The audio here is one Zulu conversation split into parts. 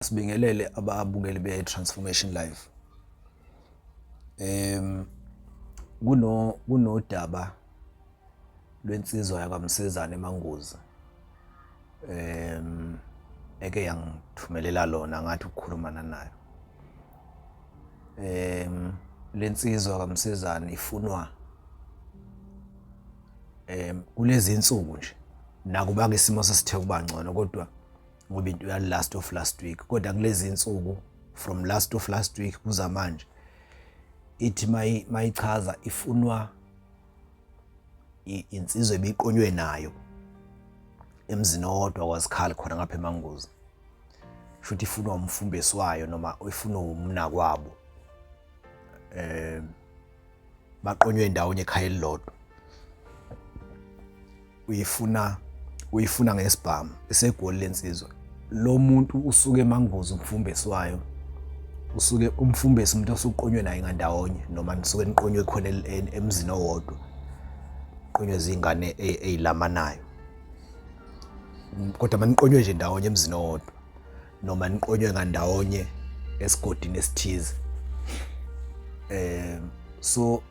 Sibingelele ababukeli be-Transformation Live. Kunodaba lwensizwa yakwaMsezane eManguzi. Eke yangithumelela lona ngathi ukukhulumana nayo. Lensizwa kaMsezane ifunwa kulezi insuku nje, nakuba-ke isimo sesithe ukuba ngcono, kodwa ngoba into ya last of last week, kodwa kulezi insuku from last of last week kuza manje, ithi mayichaza ifunwa insizwa ebiqonywe nayo emzini owodwa kwaZikhali khona ngapha eManguzi. Shuthi ifunwa umfumbesi wayo noma ifunwa umnakwabo, baqonywe ndawonye ekhaya elilodwa. Uyifuna ngesibhamu eseGoli lensizwa. Lo muntu usuke eManguzi, umfumbesi wayo usuke umfumbesi, umuntu osuqonywe naye ngandawonye, noma nisuke niqonywe khona emzini owodwa, qonywe zingane ezilamanayo, kodwa maniqonywe nje ndawonye emzini owodwa noma niqonywe ngandawonye esigodini esithize. So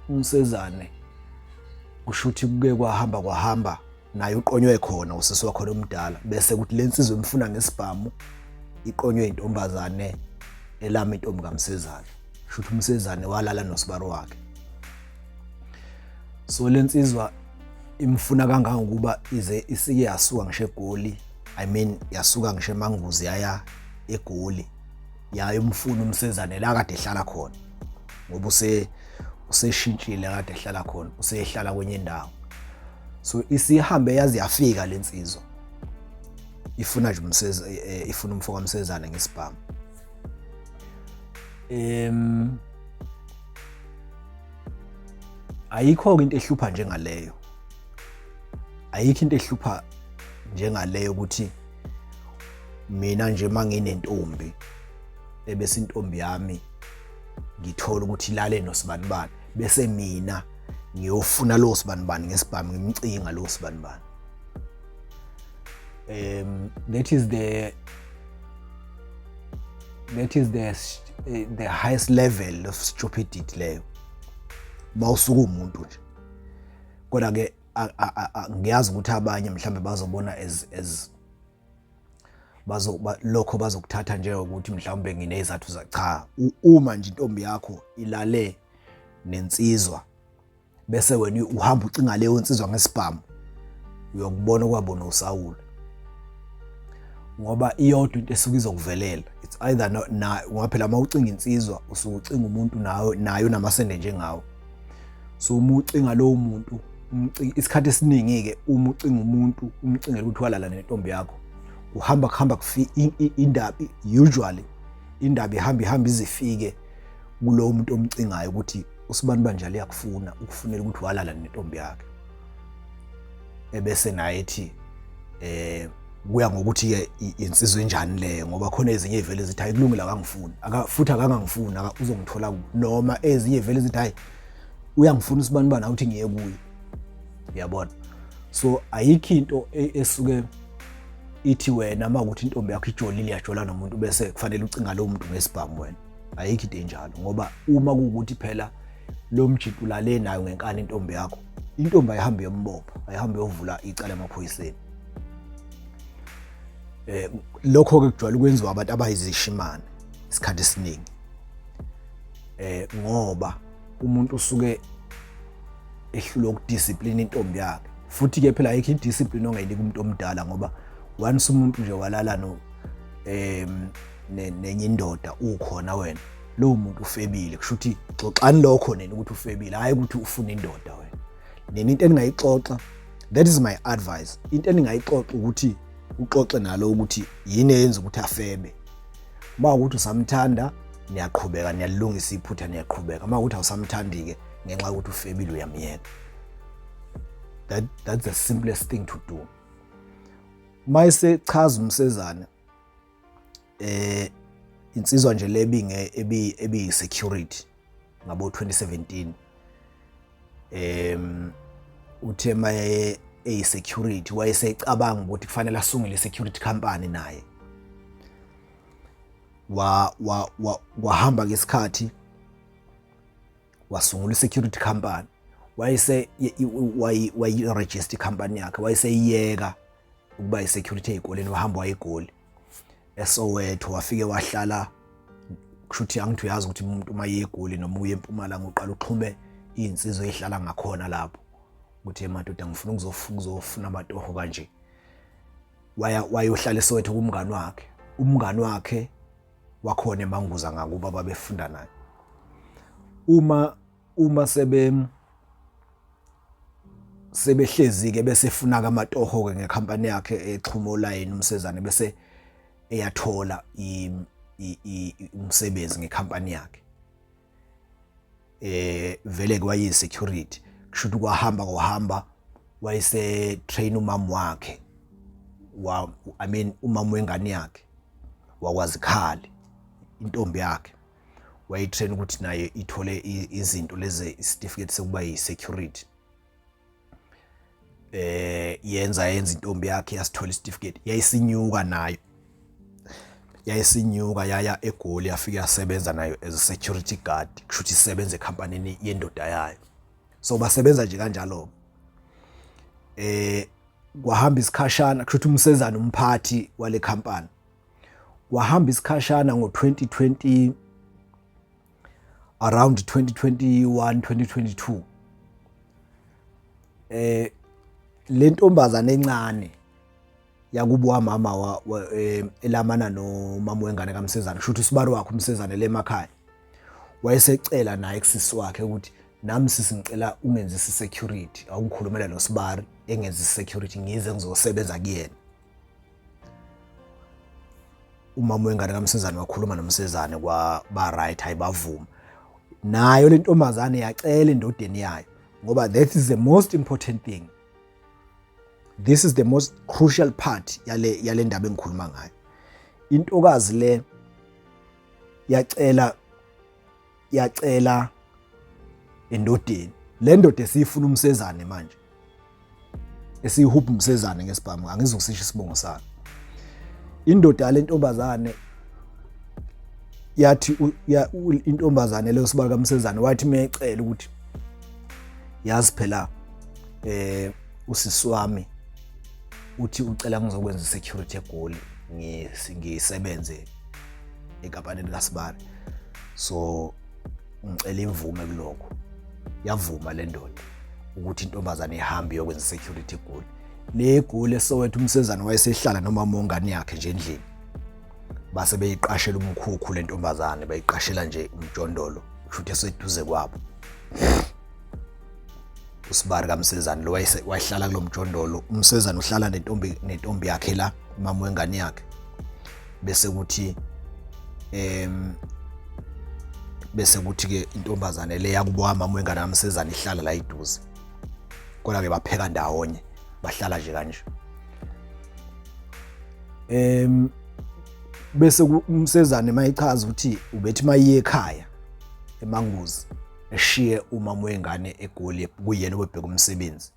umsezane kushuthi kuke kwahamba kwahamba naye uqonywe khona usisi wakhona omdala, bese kuthi lensizwa emfuna ngesibhamu iqonywe intombazane elama intombi kaMsezane. Shuthi uMsezane walala nosibaro wakhe. So lensizwa imfuna kangangokuba ize isike yasuka ngisho eGoli, I mean yasuka ngisho eManguzi yaya eGoli, yayomfuna uMsezane la kade ehlala khona, ngoba useshintshile kade ehlala khona, usehlala kwenye indawo. So isihambe yaze yafika lensizwa, ifuna nje umseza, ifuna umfo kaMsezane ngesibhamu. Ayikho into ehlupha njengaleyo, ayikho into ehlupha njengaleyo ukuthi mina nje manginentombi ebese intombi yami ngithola ukuthi ilale nosibanibani, bese mina ngiyofuna lo sibanibani ngesibhamu, ngimcinga lo sibanibani. That is the highest level of stupidity leyo mawusuka umuntu nje. Kodwa ke ngiyazi ukuthi abanye mhlambe bazobona as bazo lokho bazokuthatha njengokuthi mhlawumbe nginezathu za cha. Uma nje intombi yakho ilale nensizwa, bese wena uhamba ucinga leyo nsizwa ngesibhamu, uyokubona kwabona uSawula, ngoba iyodwa into esuke izokuvelela. It's either no, na ngoba phela uma ucinga insizwa usuke ucinga umuntu nawe naye unamasende njengawe. So uma ucinga lowo muntu, isikhathi esiningi-ke uma ucinga umuntu umcingela ukuthi walala nentombi yakho, uhamba kuhamba indaba, usually indaba ihamba ihamba izifike kulowo muntu omcingayo ukuthi usibani banjalo uyakufuna, ukufunela ukuthi walala nentombi yakhe, ebese naye ethi kuya ngokuthi ke insizwa enjani leyo, ngoba khona ezinye ivele zithi hayi kulungile akangifuni, futhi akangangifuni uzongithola, noma ezinye ivele zithi hayi uyangifuna usibani bani awuthi ngiye kuye, uyabona. So ayikho into esuke ithi wena uma ukuthi intombi yakho ijolile yajola nomuntu bese kufanele ucinga lowo muntu ngesibhamu wena. Ayikho into enjalo, ngoba uma kuwukuthi phela lo mjito ulale nayo ngenkani intombi yakho, intombi ayihambe yombopha, ayihambe yovula icala emaphoyiseni. Lokho ke kujwayele ukwenziwa abantu abayizishimane isikhathi esiningi, ngoba umuntu usuke ehlulwa ukudiscipline intombi yakhe. Futhi ke phela ayikho idiscipline ongayinika umuntu omdala, ngoba once umuntu nje walala no nenye indoda ukhona wena, lowo muntu ufebile. Kusho ukuthi xoxani lokho nini ukuthi ufebile, hayi ukuthi ufuna indoda wena. Nini into eningayixoxa, that is my advice, into eningayixoxa ukuthi uxoxe nalo ukuthi yini eyenza ukuthi afebe. Uma ukuthi usamthanda niyaqhubeka niyalungisa iphutha, niyaqhubeka. Uma ukuthi awusamthandi-ke ngenxa yokuthi ufebile, uyamyeka. That's the simplest thing to do. Uma esechaza umsezane, insizwa nje lebinge ebi security ngabo 2017, uthe maye eyi-security, wayesecabanga ukuthi kufanele asungule i-security company naye. Wa wa wahamba ngesikhathi wasungula i-security company, wayese wayi-register i-company yakhe, wayeseyiyeka ukuba i-security ey'koleni, wahamba wayeGoli eSoweto, wafike wahlala. Kusho ukuthi angithi uyazi ukuthi umuntu uma eye eGoli noma uye eMpumalanga uqala uxhume iy'nsizwa ey'hlala ngakhona lapho ukuthi emadoda ngifuna ukuzofuna amatoho kanje. Waya wayohlala eSoweto kumngani wakhe, umngani wakhe wakhona eManguza ngakubo ababefunda naye. Uma sebe sebehlezi ke bese efuna kamatoho ke ngekhampani yakhe exhuma olayini uMsezane, bese eyathola umsebenzi ngekhampani yakhe. Vele kwayi security, kusho ukuthi kwahamba kwahamba wayese train umama wakhe wa, I mean umama wengane yakhe wakwaZikhali, intombi yakhe wayitrain ukuthi naye ithole izinto lezi, isitifiketi sokuba yi-security. Yenza intombi yakhe yasithola isitifiketi, yayisinyuka nayo, yayisinyuka yaya eGoli, yafika yasebenza nayo as a security guard, kusho ukuthi isebenza ekhampanini yendoda yayo. So basebenza nje kanjalo. Kwahamba isikhashana, kusho ukuthi uMsezana umphathi wale company. Kwahamba isikhashana ngo-2020, around 2021 2022, le ntombazane encane yakubo wamama elamana nomama wengane kaMsezane, kusho ukuthi usibari wakhe uMsezane le emakhaya, wayesecela naye kusisi wakhe ukuthi nami sisi ngicela ungenzise security, awungikhulumela nosibari engenzise security ngize ngizosebenza kuyena. Umama wengane kaMsezane wakhuluma noMsezane kwa ba right, hayi bavuma. Nayo le ntombazane yacela endodeni yayo, ngoba that is the most important thing, this is the most crucial part yale ndaba engikhuluma ngayo. Intokazi le yacela endodeni, le ndoda esiyifuna uMsezane manje, esiyihubha uMsezane ngesibhamu, angizokusisho isibongo sakhe. Indoda le ntombazane yathi intombazane leyo sibali kaMsezane wathi mecela ukuthi yazi phela usisi wami uthi ucela ngizokwenza security eGoli, ngisebenze enkampanini kaSibari, so ngicela imvume kulokho. Yavuma le ndoda ukuthi intombazane ihambe iyokwenza security eGoli. Le Goli eSoweto uMsezane wayesehlala nomama wongane yakhe nje endlini, base beyiqashela umkhukhu le ntombazane, bayiqashela nje umjondolo, kusho ukuthi eseduze kwabo. Usibari kaMsezane lo wayehlala kulo mjondolo, uMsezane uhlala nentombi yakhe la, umama wengane yakhe, bese kuthi bese kuthi ke intombazane le yakubo mama wengane kaMsezane ihlala la iduze, kodwa ke bapheka ndawonye, bahlala nje kanje. Bese uMsezane mayichaza ukuthi ubethi mayiye ekhaya eManguzi eshiye umama wengane eGoli, kuyena obebheka umsebenzi,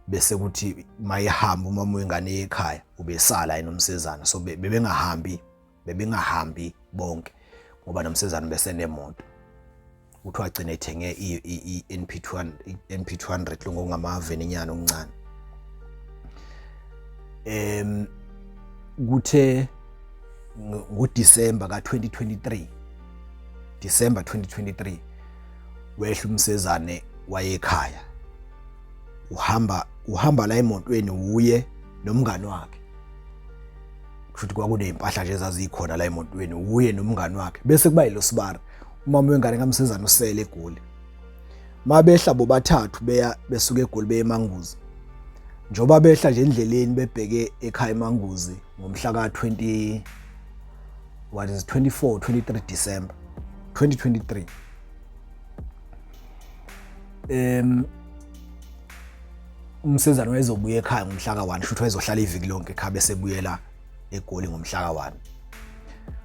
bese kuthi mayihamba umama wengane ekhaya ubesala yena uMsezane. So bebengahambi bonke ngoba noMsezane besenemoto. Uthi wagcina ethenge i-NP 200, NP 200 lo ngokungamaveni inyana omncane. Kuthe ngoDisemba ka-2023, December 2023, wehla uMsezane wayekhaya, uhamba la emotweni uye nomngani wakhe, kusho ukuthi kwakuney'mpahla nje ezazikhona la emotweni, uye nomngani wakhe, bese kuba yilo sibari umama wengane kaMsezane usele eGoli. Mabehla bobathathu beya besuka eGoli beye eManguzi, njengoba behla nje endleleni bebheke ekhaya eManguzi ngomhla ka-20, what is 24 23 December 2023, uMsezane wayezobuya ekhaya ngomhla ka-1, shuthi wayezohlala iviki lonke ekhaya bese buyela eGoli ngomhla ka-1.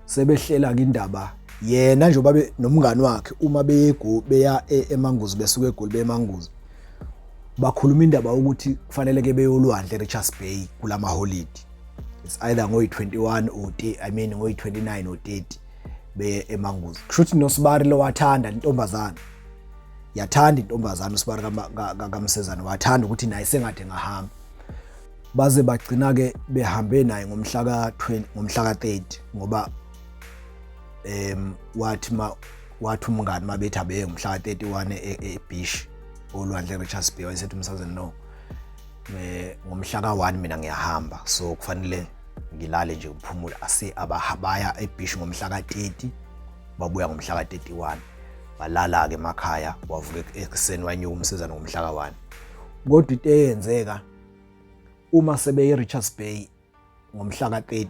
Sebehlela-ke indaba yena njengoba nomngani wakhe uma beye beya eManguzi, besuka eGoli beye eManguzi, Bakhuluma indaba ukuthi kufanele ke beyolwandle Richards Bay kulama holiday. It's either ngoyi-21 or I mean ngoyi-29 or 30 beye eManguzi. Kusho ukuthi noSibari lo wathanda intombazana. Yathanda intombazana uSibari kaMsezane wathanda ukuthi naye sengathi engahamba. Baze bagcina ke behambe naye ngomhla ka-20 ngomhla ka-30 ngoba wathi ma wathi umngani mabethi abeye ngomhla ka-31 ebeach olwandle Richards Bay wayesethi umsazane no ngomhla ka-1 mina ngiyahamba so kufanele ngilale nje ngiphumule ase abaya ebeach ngomhla ka-30 babuya ngomhla ka-31 balala-ke emakhaya wavuka ekuseni wanyuka umsizana ngomhla ka-1 kodwa into eyenzeka uma sebeye Richards Bay ngomhla ka-30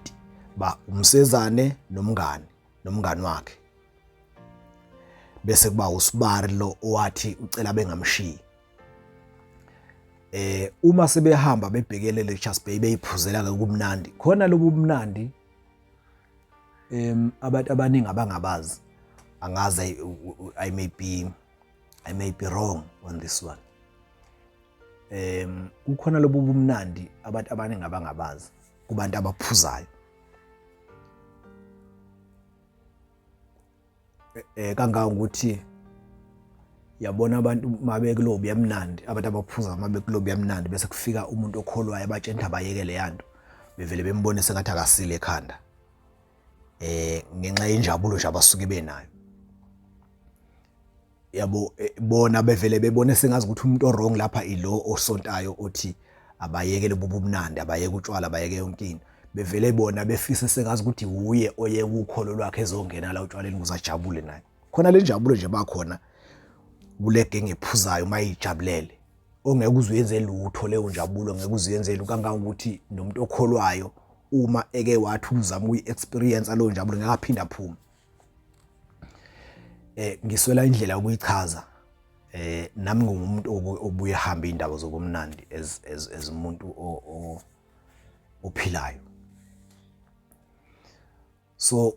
ba umsezane nomngane nomngane wakhe bese kuba usibari lo owathi ucela bengamshiyi uma sebehamba bebhekele Richards Bay beyiphuzela ke kumnandi khona lobu bumnandi abantu abaningi abangabazi angaze I may be wrong on this one. Kukhona lobu bumnandi abantu abaningi abangabazi kubantu abaphuzayo. Kangangokuthi yabona abantu mabekulobi yamnandi abantu abaphuza mabekulobi yamnandi bese kufika umuntu okholwayo abatshela ukuthi abayeke leya nto bevele bembone sengathi akasile ekhanda ngenxa yenjabulo nje abasuke benayo yabo bona bevele bebone sengazi ukuthi umuntu o-wrong lapha ilo osontayo othi abayeke lobu bumnandi abayeke utshwala abayeke yonke into bevele bona befise sengazi ukuthi wuye oye ukholo lwakhe ezongena la utshwaleni ukuze ajabule naye khona le njabulo nje bakhona kule genge ephuzayo mayijabulele ongeke uze uyenze lutho leyo njabulo ngeke uze uyenze kangangokuthi nomuntu okholwayo uma eke wathi uzama ukuyi-experience leyo njabulo ngeke aphinde aphume. Ngiswela indlela yokuyichaza nami ngingumuntu obuye ehamba iy'ndaba zobumnandi as as as umuntu ophilayo. So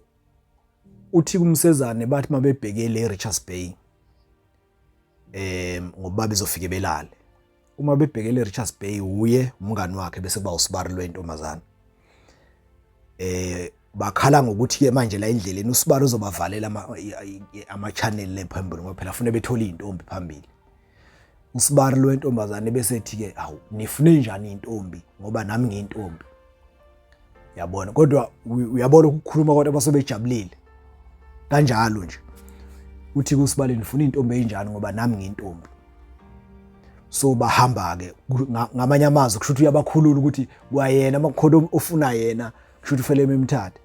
uthi kumsezane bathi mabebhekele eRichards Bay ngoba bezofike belale uma bebhekele eRichards Bay uye umngani wakhe bese kuba usibari lwentombazana bakhala ngokuthi ke manje la endleleni usibari uzobavalela ama channel le phambili ngoba phela afune bethole izintombi phambili usibari lwentombazane bese ethi ke awu nifune njani intombi ngoba nami ngiyintombi yabona kodwa uyabona ukukhuluma kodwa basebejabulile kanjalo nje uthi kusibale nifuna intombi enjani ngoba nami ngiyintombi so bahamba ke ngamanye amazwi kusho ukuthi uyabakhulula ukuthi kwayena makukhona ofuna yena kusho ukuthi ufele emthathe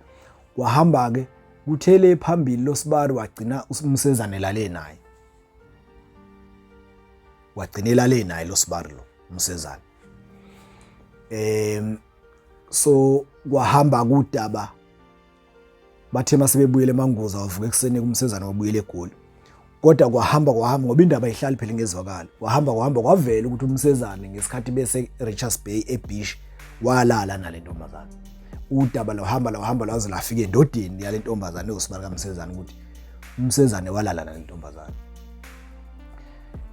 wahamba ke kuthele phambili losibari wagcina umsezane lale naye wagcina elale naye losibari lo umsezane so kwahamba kudaba bathe masebebuyele eManguza wavuka ekuseni kumsezana wabuyela eGoli kodwa kwahamba kwahamba ngoba indaba ihlali phela ngezwakala kwahamba kwahamba kwavela ukuthi umsezane ngesikhathi bese Richards Bay ebeach walala nale ntombazana udaba lohamba lohamba lwaze lafika endodeni yale ntombazane usibali kamsezane ukuthi umsezane walala nale ntombazana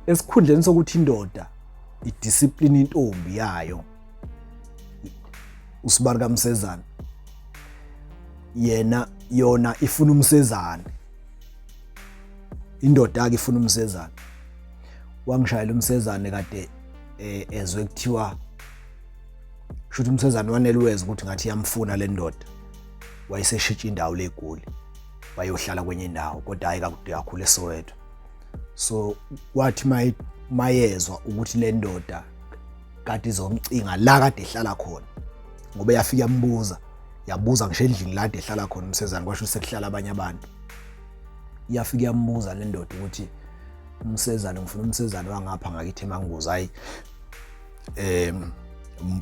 esikhundleni sokuthi indoda idiscipline intombi yayo usibali kamsezane yena yona ifuna umsezane indoda ke ifuna umsezane wangishayela umsezane kade ezwe kuthiwa shuthi umsezane wanelweza ukuthi ngathi yamfuna le ndoda wayeseshintsha indawo leGoli wayohlala kwenye indawo kodwa hayi kakude kakhulu eSoweto so kwathi mayezwa ukuthi le ndoda kade izomcinga la kade ehlala khona ngoba yafika yambuza yabuza ngisho endlini la kade ehlala khona umsezane kwasho sekuhlala abanye abantu iyafika yambuza le ndoda ukuthi umsezane ngifuna umsezane wangapha ngakithi eManguzi hayi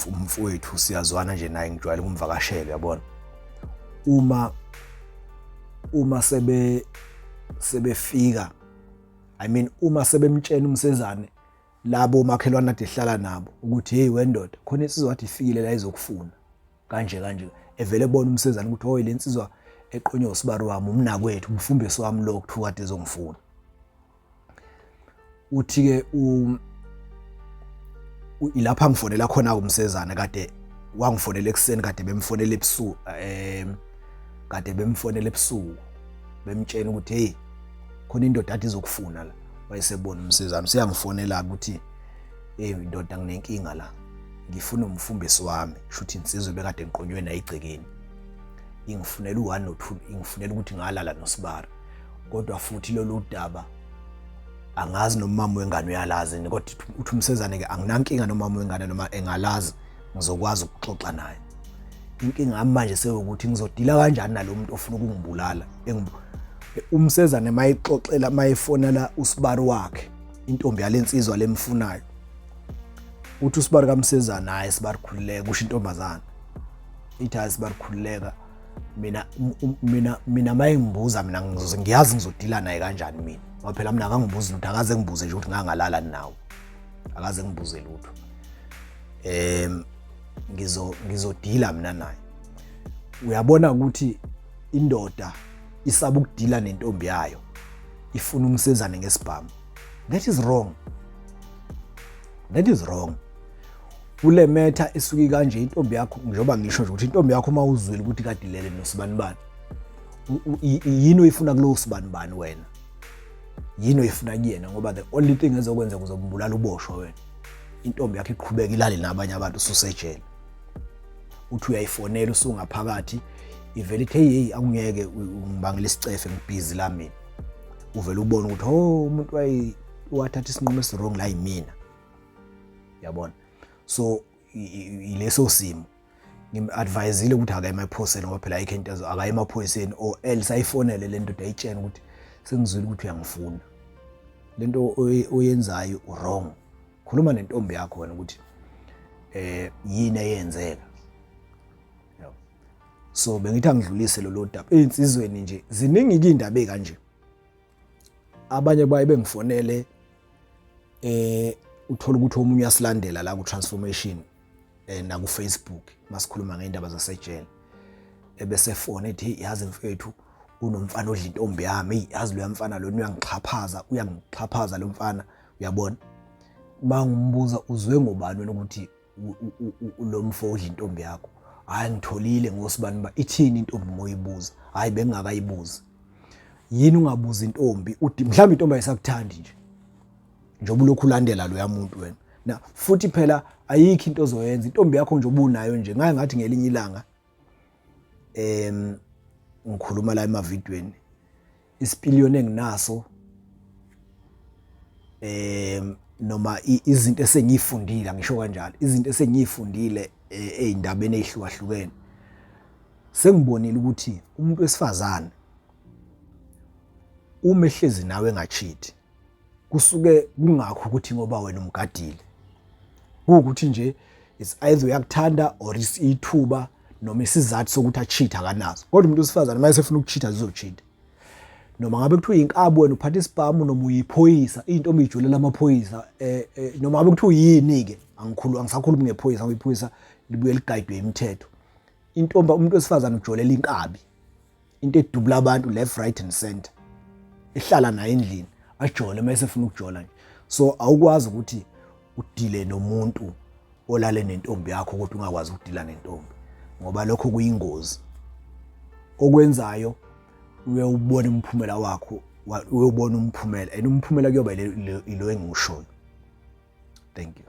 umfowethu siyazwana nje naye ngijwayele ukumvakashela uyabona uma sebefika I mean uma sebemtshena umsezane labo makhelwane ade ehlala nabo ukuthi hey wendoda khona insizwa wathi ifikile la izokufuna kanje kanje evele bona umsezane ukuthi hoyi le nsizwa eqonywe usibari wami umnakwethu umfumbesi wami lo kuthiwa kade ezongifuna uthi ke Ilapha ngifonela khona umsezana, kade wangifonela ekuseni, kade bemfonela ebusuku, kade bemfonela ebusuku bemtshela ukuthi hey, khona indoda athi izokufuna la. Wayesebona umsezana useyangifonela ukuthi hey ndoda, nginenkinga la, ngifuna umfumbisi wami. Shuthi insizwe bekade ngiqonywe nayo igcekeni ingifunela u1 no2, ingifunela ukuthi ngalala noSibara, kodwa futhi lolu daba angazi nomama wengane uyalazi, kodwa uthi umsezane ke anginankinga nomama wengane, noma engalazi ngizokwazi ukuxoxa naye. Inkinga yami manje sewukuthi ngizodila kanjani nalo muntu ofuna ukungibulala. Umsezane mayixoxela, mayefonela usibari wakhe, intombi yalensizwa lemfunayo, uthi usibari kamsezane, hayi sibari, khululeka. Kusho intombazana ithi, hayi sibari, khululeka, mina maye ngibuza mina ngiyazi ngizodila naye kanjani mina, ngoba phela mina akangibuzi lutho, akaze ngibuze nje ukuthi ngangalala nawe, akaze ngibuze lutho. Ngizodila mina naye. Uyabona ukuthi indoda isaba ukudila nentombi yayo, ifuna umsezane ngesibhamu. That is wrong, that is wrong. Kule matter esuke kanje, intombi yakho, njengoba ngisho nje ukuthi intombi yakho uma uzwile ukuthi kade ilele nosibanibani, yini oyifuna kulowo sibanibani wena? Yini oyifuna kuyena? Ngoba the only thing ezokwenzeka, uzombulala, uboshwe wena, intombi yakho iqhubeka ilale nabanye abantu ususejele. Uthi uyayifonela usungaphakathi, ivele ithi, hey hey, awungeke ungibangela isicefe, ngibhizi la mina. Uvele ubone ukuthi oh, umuntu wayi wathatha isinqumo esi-wrong la yimina, yabona. So ileso simo ngim-advisile ukuthi akaye emaphoyiseni, ngoba phela ayikho into akaye emaphoyiseni or else ayifonele le ndoda, ayitshene ukuthi sengizwile ukuthi uyangifuna, lento oyenzayo wrong. Khuluma nentombi yakho wena ukuthi yini eyenzeka. So bengithi angidlulise lolo daba ey'nsizweni nje. Ziningi-ke iy'ndaba ey'kanje, abanye baye bengifonele, uthola ukuthi omunye uyasilandela la ku transformation na ku Facebook masikhuluma ngeindaba zasejele, ebese fona ethi, yazi mfethu, kunomfana odla intombi yami, yazi lo mfana lona uyangixhaphaza, uyangixhaphaza lo mfana. Uyabona, mangimbuza, uzwe ngobani wena ukuthi lo mfo odla intombi yakho? Hayi, ngitholile ngosibani ba. Ithini intombi moyibuza? Hayi, bengingakayibuzi. Yini ungabuza intombi? Uthi mhlawumbe intombi ayisakuthandi nje njengoba ulokhu ulandela loya muntu wena. Na futhi phela ayikho into ozoyenza, intombi yakho nje obunayo nje. Ngaye ngathi ngelinye ilanga ngikhuluma la emavidweni, isipiliyoni enginaso noma izinto esengiyifundile, ngisho kanjalo, izinto esengiyifundile ey'ndabeni ey'hlukahlukene, sengibonile ukuthi umuntu wesifazane uma ehlezi nawe engachithi, kusuke kungakho ukuthi ngoba wena umgadile, kuwukuthi nje it's either uyakuthanda or ithuba noma isizathu sokuthi achithe akanaso. Kodwa umuntu wesifazane uma esefuna ukuchitha, zizochitha noma ngabe kuthiwa inkabi wena uphatha isibhamu noma uyiphoyisa, intombi ijolela amaphoyisa, noma ngabe kuthiwa yini-ke. Angikhulu, angisakhulumi ngephoyisa, ngoba iphoyisa libuye ligayidwe imithetho. Intombi, umuntu wesifazane ujolela inkabi, into edubula abantu left, right and center, ehlala naye endlini, ajole uma esefuna ukujola nje. So awukwazi ukuthi udile nomuntu olale nentombi yakho kodwa ungakwazi ukudila nentombi, ngoba lokho kuyingozi okwenzayo. Uyawubona umphumela wakho, uyobona umphumela, and umphumela kuyoba ilo engiwushoyo. Thank you.